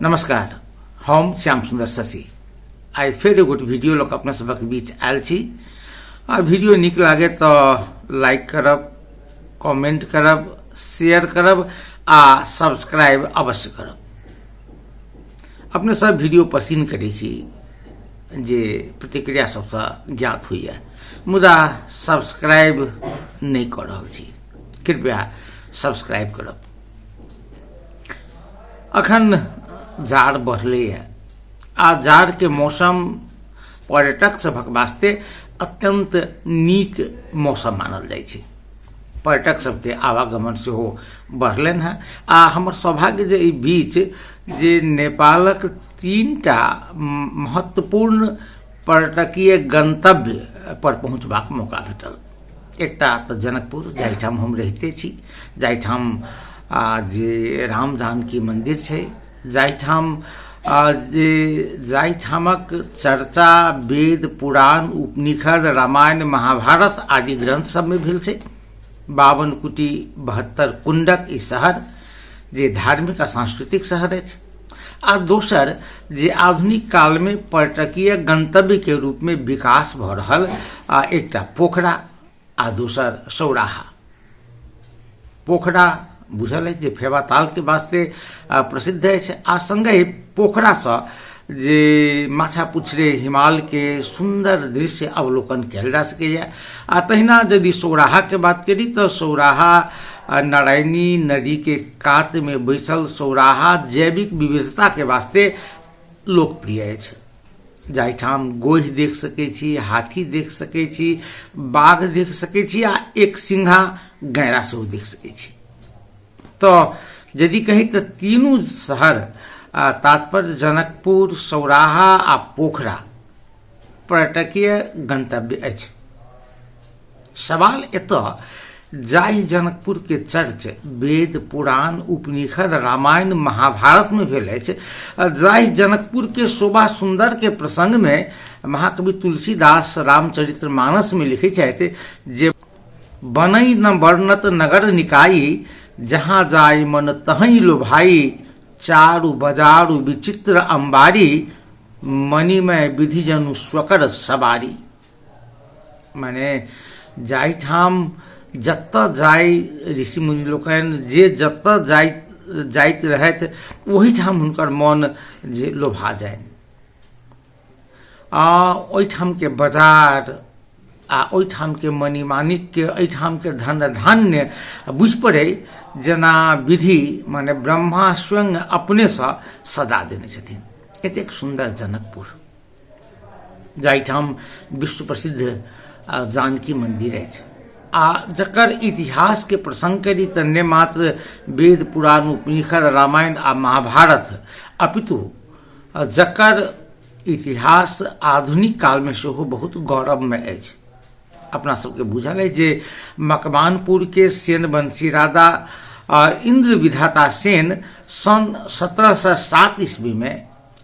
नमस्कार, हम श्याम सुंदर शशि आइ फेर एगोट वीडियो लऽ कऽ अपना सभक बीच आयल छी। आ वीडियो नीक लागे तऽ लाइक करब, कमेंट करब, शेयर करब आ सब्सक्राइब अवश्य करब। अपने सब वीडियो पसिन करै छी जे प्रतिक्रिया सबसँ ज्ञात होइए, मुदा सब्सक्राइब नहि कऽ रहल छी, कृपया सब्सक्राइब करब। अखन जाड़ बढ़लैए आ जाड़के मौसम पर्यटक सभक वास्ते अत्यन्त नीक मौसम मानल जाइ छै। पर्यटक सबके आवागमन सेहो बढ़लनि हेँ आ हमर सौभाग्य जे एहि बीच जे नेपालक 3टा महत्वपूर्ण पर्यटकीय गन्तव्य पर पहुँचबाक मौका भेटल। एकटा तऽ जनकपुर, जाहिठाम हम रहिते छी, जाहिठाम जे राम जानकी मन्दिर छै, जाहिठाम जे जाहिठामक चर्चा वेद पुराण उपनिषद रामायण महाभारत आदि ग्रन्थ सबमे भेल छै। 52 कुटी 72 कुण्डक ई शहर जे धार्मिक आ सांस्कृतिक शहर अछि आ दोसर जे आधुनिक कालमे पर्यटकीय गन्तव्यके रूपमे विकास भऽ रहल आ एकटा पोखरा आ दोसर सौराहा। पोखरा बुझल अछि जे फेवा तालके वास्ते प्रसिद्ध अछि आ सङ्गहि पोखरासँ जे माछा पुछरे हिमालके सुन्दर दृश्य अवलोकन कयल जा सकैए। आ तहिना यदि सौराहाके बात करी तऽ सौराहा नारायणी नदीके कातमे बैसल सौराहा जैविक विविधताके वास्ते लोकप्रिय अछि, जाहिठाम गोहि देख सकै छी, हाथी देख सकै छी, बाघ देख सकै छी आ एक सिंघा गैरा सेहो देख सकै छी। तऽ यदि कही तऽ तीनू शहर, तात्पर्य जनकपुर, सौराहा आ पोखरा पर्यटकीय गन्तव्य अछि। सवाल एतऽ जाहि जनकपुर के चर्च वेद पुराण उपनिषद रामायण महाभारत में भेल अछि, जाहि जनकपुर के शोभा सुंदर के प्रसंग में महाकवि तुलसीदास रामचरित्र मानस में लिखै छथि जे बनई न वर्णत नगर निकाई, जहाँ जाय मन तहीं लोभाई, चारु बजारु विचित्र अंबारी, मणिमय विधि जनु स्वकर सवारी। माने जाहिठाम जतऽ जाइ ऋषि मुनि लोकनि जे जतऽ जाइत जाइत रहथि ओहिठाम हुनकर मन जे लोभा जानि। आ ओहिठामके बाजार आ ओहिठामके मणिमाणिक्य, एहिठामके धन धान्य बुझि पड़ै जेना विधि माने ब्रह्मा स्वयं अपनेसँ सजा देने छथिन। एतेक सुन्दर जनकपुर जाहिठाम विश्व प्रसिद्ध जानकी मन्दिर अछि आ जकर इतिहासके प्रसंग करी तऽ नहि मात्र वेद पुराण उपनिषद रामायण आ महाभारत अपितु जकर इतिहास आधुनिक कालमे सेहो बहुत गौरवमय अछि। अपना सबके बुझल अछि जे मकवानपुरके सेनवंशी राजा इन्द्र विधाता सेन सन् 1707 ईस्वीमे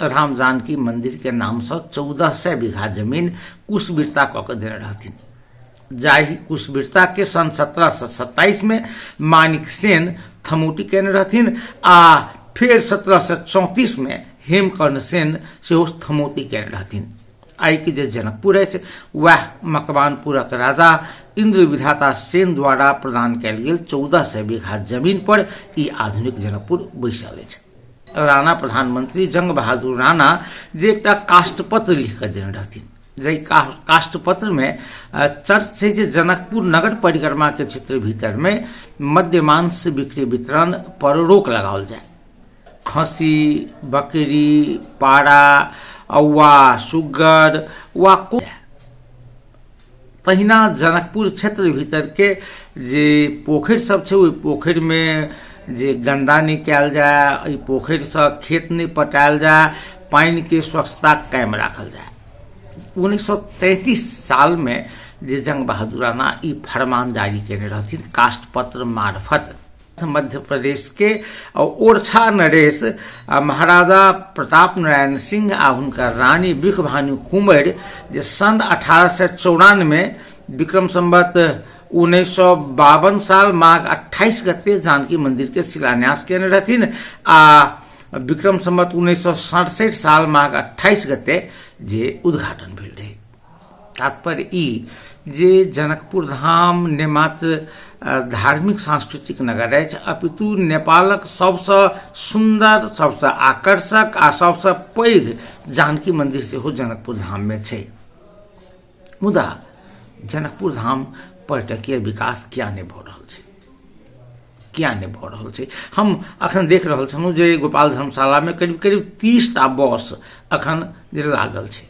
राम जानकी मन्दिरके नामसँ 1400 बीघा जमीन कुशवीरता कऽ के देने रहथिन, जाहि कुशवीरताके सन् 1727मे माणिक सेन थमौटी केने रहथिन आ फेर 1734मे हेमकर्ण सेन सेहो थमौती केने रहथिन। आइके जे जनकपुर अछि वएह मकवानपुरक राजा इन्द्र विधाता सेन द्वारा प्रदान कयल गेल 1400 बीघा जमीन पर ई आधुनिक जनकपुर बैसल अछि। राणा प्रधानमंत्री जंग बहादुर राणा जे एकटा काष्ठपत्र लिख कऽ देने रहथिन, जाहि काष्ठपत्रमे चर्च छै जे जनकपुर नगर परिक्रमाके क्षेत्र भीतरमे मद्य मांस बिक्री वितरण पर रोक लगाओल जाय। खसी, बकरी, पारा वा सुग्गर वा को तहिना जनकपुर क्षेत्र भीतरके जे पोखरि सब छै ओहि पोखरिमे जे गन्दा नहि कयल जाय, एहि पोखरिसँ खेत नहि पटायल जाय, पानिके स्वच्छता कायम राखल जाय। 1933 सालमे जे जंग बहादुर राणा ई फरमान जारी केने रहथिन काष्ठपत्र मार्फत। मध्य प्रदेश के ओरछा नरेश महाराजा प्रताप नारायण सिंह आ हुनकर रानी बिखभानु कुंवर जे सन् 1894 विक्रम संवत 1952 साल माघ 28 गते जानकी मंदिर के शिलान्यास केने रहथिन आ विक्रम सम्वत 1967 साल माघ 28 गते जे उद्घाटन भेल रहै। तात्पर्य ई जे जनकपुर धाम ने मात्र धार्मिक सांस्कृतिक नगर अछि, अपितु नेपालक सबसँ सुन्दर, सबसँ आकर्षक आ सबसँ पैघ जानकी मन्दिर सेहो जनकपुर धाममे छै। मुदा जनकपुर धाम पर्यटकीय विकास किया नहि भऽ रहल छै, किया नहि भऽ रहल छै? हम अखन देख रहल छलहुँ जे गोपाल धर्मशालामे करीब करीब 30टा बस अखन जे लागल छै।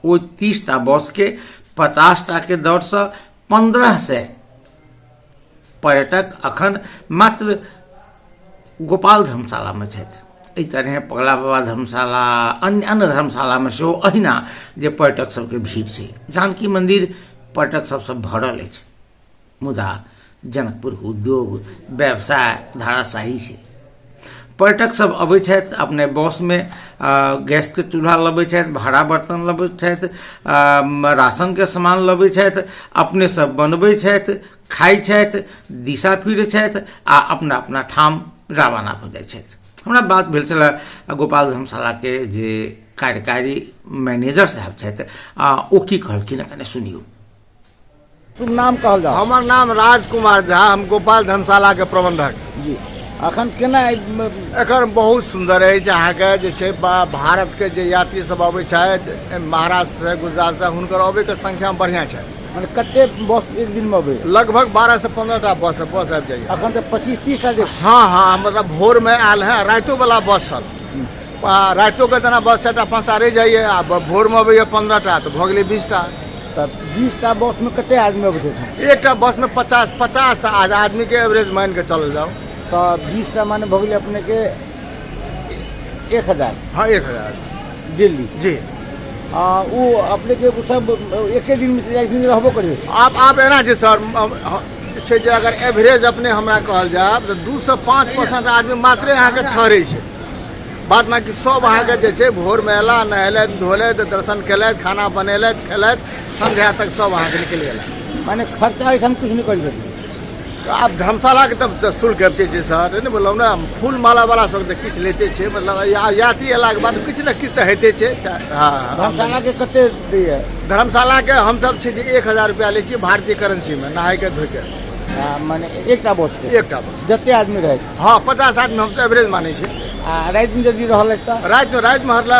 ओ 30टा बसके 50टा के दरसँ 1500 पर्यटक अखन मात्र गोपाल धर्मशालामे छथि। एहि तरहे पगला बाबा धर्मशाला, अन्य अन्य धर्मशालामे सेहो अहिना जे पर्यटक सबके भीड़ छै। जानकी मन्दिर पर्यटक सबसँ भरल अछि, मुदा जनकपुरके उद्योग व्यवसाय धाराशाही छै। पर्यटक सब अबै छथि, अपने बसमे गैसके चूल्हा लबै छथि, भाड़ा बर्तन लबै छथि, राशनके सामान लबै छथि, अपने सब बनबै छथि, खाइ छथि, दिशा फिरै छथि आ अपना अपना ठाम रवाना भऽ जाइ छथि। हमरा बात भेल छलै गोपाल धर्मशालाके जे कार्यकारी मैनेजर साहब छथि, ओ की कहलखिन कने सुनियौ। शुभ नाम कहल जाओ। हमर नाम राजकुमार झा, हम गोपाल धर्मशाला के प्रबंधक। जी, अखन केना एखन बहुत सुंदर अछि। अहाँके जे छै भारत के जे यात्री सब अबै छथि महाराष्ट्र से, गुजरात से, हुनकर अबै के संख्या बढ़िया छै। माने कते बस एक दिन में अबै? लगभग 12 से 15 टा बस आबि जाइए। अखन तऽ 25-30 टा देख। हाँ हाँ, मतलब भोर में आयल है, रातो वाला बस छल। रातो के जेना बस 4टा 5टा रहि जाइए आ भोर में अबैए 15 टा, तऽ भऽ गेलै 20टा। तऽ 20टा बस में कते आदमी अबै छै? एकटा बस में 50 आदमी के एवरेज मान के चलल जाओ। तऽ 20टा माने भऽ गेलै अपने के 1000। हाँ, 1000 दिल्ली। जी। ओ अपने के सब एके दिन में चलि जाइ छथिन, रहबो करियौ? आब एना छै सर, छै जे अगर एवरेज अपने हमरा कहल जाय तऽ 2 से 5% आदमी मात्रे अहाँके ठहरै छै। बाद बाकी सब अहाँके जे छै भोरमे अयला, नहेलथि धोलथि, दर्शन केलथि, खाना बनेलथि, खेलथि, संध्या तक सब अहाँके निकलि गेला। माने खर्चा एखन किछु नहि करि देतै? आब धर्मशालाके तऽ शुल्क अबिते छै सर, नहि बोललहुँ ने, फूल माला वाला सब तऽ किछु लेते छै, मतलब यात्री अयलाके बाद किछु ने किछु तऽ होइते छै। हाँ, धर्मशालाके कते दैए? धर्मशालाके हमसब छै जे 1000 रुपया लै छियै भारतीय करेंसीमे, नहायके धोइके। माने एकटा बसके? एकटा बस। जते आदमी रहै? हाँ, 50 आदमी हमसब एवरेज मानै छी। आ रातिमे यदि रहलै तऽ? रातिमे हटला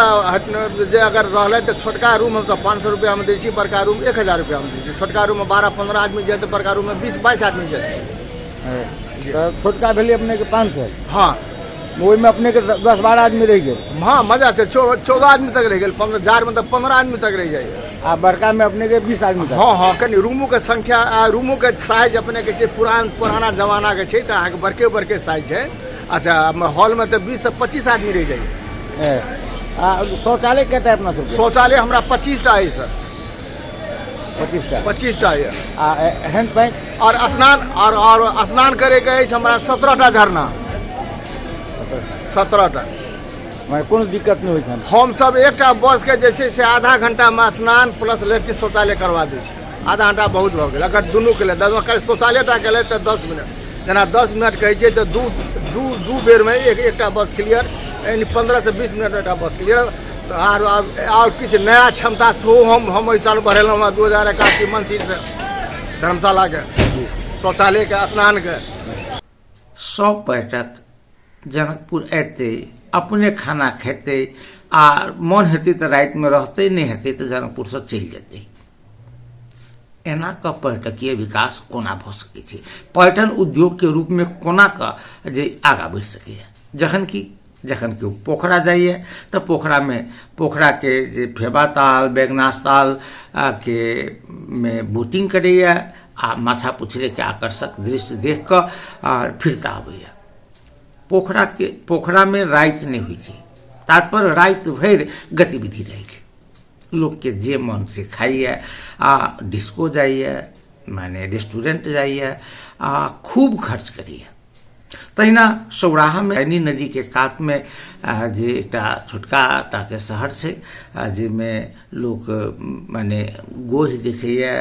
जे अगर रहलै तऽ छोटका रूम हमसब 500 रुपैआमे दै छी, बड़का रूम 1000 रुपैआमे दै छी। छोटका रूममे 12-15 आदमी जायत, बड़का रूममे 20-22 आदमी जाइ छै। तऽ छोटका भेलै अपनेके 500? हाँ। ओहिमे अपनेके 10-12 आदमी रहि गेल? हाँ, मजा छै, 14 आदमी तक रहि गेल, 15 जाड़मे तऽ 15 आदमी तक रहि जाइए। आ बड़कामे अपनेके 20 आदमी तक? हाँ हाँ, कनि रूमोके संख्या आ रूमोके साइज अपनेके छै पुराना जमानाके छै, तऽ अहाँके बड़के बड़के साइज छै। अच्छा, हॉलमे तऽ 20 से 25 आदमी रहि जाइए। आ शौचालय कते अपना सबके? शौचालय हमरा 25टा अछि सर। 25टा? 25टा यऽ। आ हैंड पंप? और स्नान, और स्नान करैके अछि हमरा 17टा झरना। 17टा। माने कोनो दिक्कत नहि होइ छनि? हमसब एकटा बसके जे छै से आधा घंटामे स्नान प्लस लेट्रिन शौचालय करवा दै छी। आधा घंटा बहुत भऽ गेल अगर दुनूके लेल। अगर शौचालय टा के लेल तऽ 10 मिनट, जेना 10 मिनट कहै छियै तऽ दू दू दू बेरमे एकटा बस क्लियर, यानी 15 से 20 मिनट एकटा बस क्लियर। तऽ आर किछु नया क्षमता सेहो हम एहि साल बढ़ेलहुँ हँ 2081 मंसिरसँ धर्मशालाके शौचालयके स्नानके। सब पर्यटक जनकपुर अयतै, अपने खाना खेतै आ मन हेतै तऽ रातिमे रहतै, नहि हेतै तऽ जनकपुरसँ चलि जेतै। एना कऽ पर्यटकीय विकास कोना भऽ सकै छै? पर्यटन उद्योगके रूपमे कोना कऽ जे आगाँ बढ़ि सकैए? जखन केओ पोखरा जाइए तऽ पोखरामे पोखराके जे फेबा ताल, बैगनाथ ताल के मे बोटिंग करैए आ माछा पुछड़ीके आकर्षक दृश्य देख कऽ फिरता अबैए। पोखरामे राति नहि होइ छै, तात्पर्य राति भरि गतिविधि रहै छै। लोकके जे मन से खाइए आ डिस्को जाइए, माने रेस्टोरेंट जाइए आ खूब खर्च करैए। तहिना सौराहामे ऐनी नदीके कातमे जे एकटा छोटका टाके शहर छै, जाहिमे लोक माने गोहि देखैए,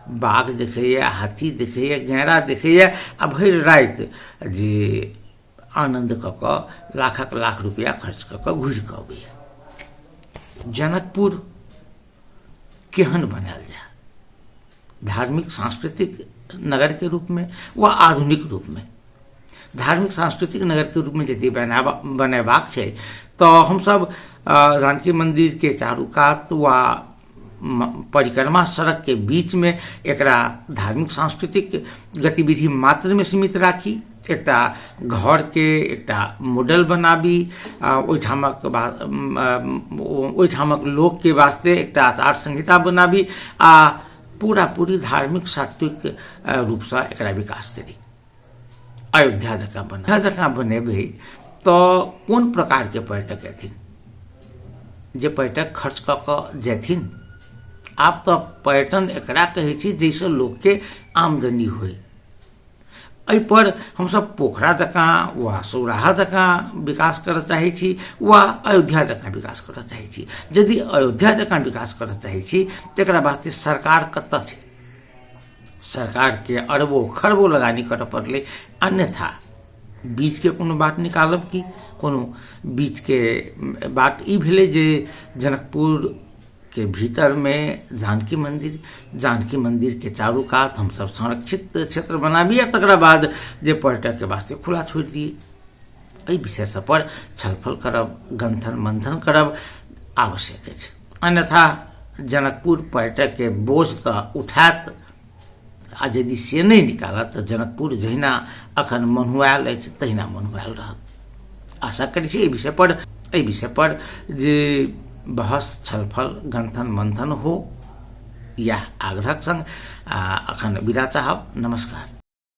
बाघ देखैए, हाथी देखैए, गैंड़ा देखैए आ भरि राति जे आनन्द कऽ कऽ लाखक लाख रुपैआ खर्च कऽ कऽ घुरि कऽ अबैए। जनकपुर केहन बनायल जाय, धार्मिक सांस्कृतिक नगरके रूपमे वा आधुनिक रूपमे? धार्मिक सांस्कृतिक नगरके रूपमे यदि बनेबाक छै तऽ हमसभ जानकी मन्दिरके चारू कात वा परिक्रमा सड़कके बीचमे एकरा धार्मिक सांस्कृतिक गतिविधि मात्रमे सीमित राखी, एकटा घरके एकटा मॉडल बनाबी, ओहिठामक ओहिठामक लोकके वास्ते एकटा आचार संहिता बनाबी आ पूरा पूरी धार्मिक सात्विक रूपसँ एकरा विकास करी, अयोध्या जकाँ बना जकाँ बनेबै तऽ कोन प्रकारके पर्यटक अयथिन? जे पर्यटक खर्च कऽ कऽ जेथिन। आब तऽ पर्यटन एकरा कहै छै जाहिसँ लोकके आमदनी होइ। एहिपर हमसभ पोखरा जकाँ वा सौराहा जकाँ विकास करऽ चाहै छी वा अयोध्या जकाँ विकास करऽ चाहै छी? यदि अयोध्या जकाँ विकास करऽ चाहै छी तऽ एकरा वास्ते सरकार कतऽ छै? सरकारके अरबो खरबो लगानी करऽ पड़लै, अन्यथा बीचके कोनो बाट निकालब की? कोनो बीचके बाट ई भेलै जे जनकपुरके भीतरमे जानकी मन्दिर, जानकी मन्दिरके चारू कात हमसभ संरक्षित क्षेत्र बनाबी आ तकरा बाद जे पर्यटकके वास्ते खुला छोड़ि दियै। एहि विषय सभपर छलफल करब, गन्थन मन्थन करब आवश्यक अछि, अन्यथा जनकपुर पर्यटकके बोझ तऽ उठायत आ यदि से नहि निकालत तऽ जनकपुर जहिना अखन मन्हुआयल अछि तहिना मन्हुआयल रहत। आशा करै छी एहि विषयपर जे बहस, छलफल, गन्थन मन्थन हो, इएह आग्रहक सङ्ग आ अखन विदा चाहब। नमस्कार।